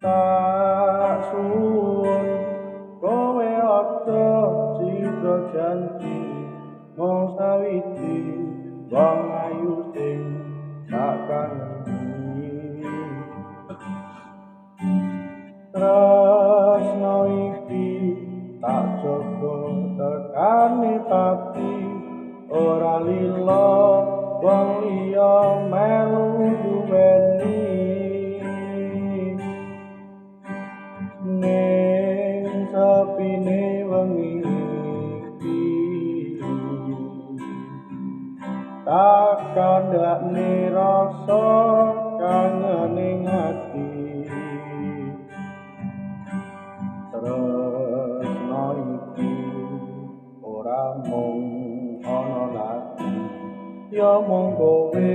Tak suwun kowe aja citra janji mung sawiji wong ayu sing tak kangeni. Tresno iki tak jaga tekane pati, ora lila wong liya melu duweni. Ning sepine wengi iki tak kandhane rasa kangen ing ati. Tresno iki ora mung ana lati, ya mung kowe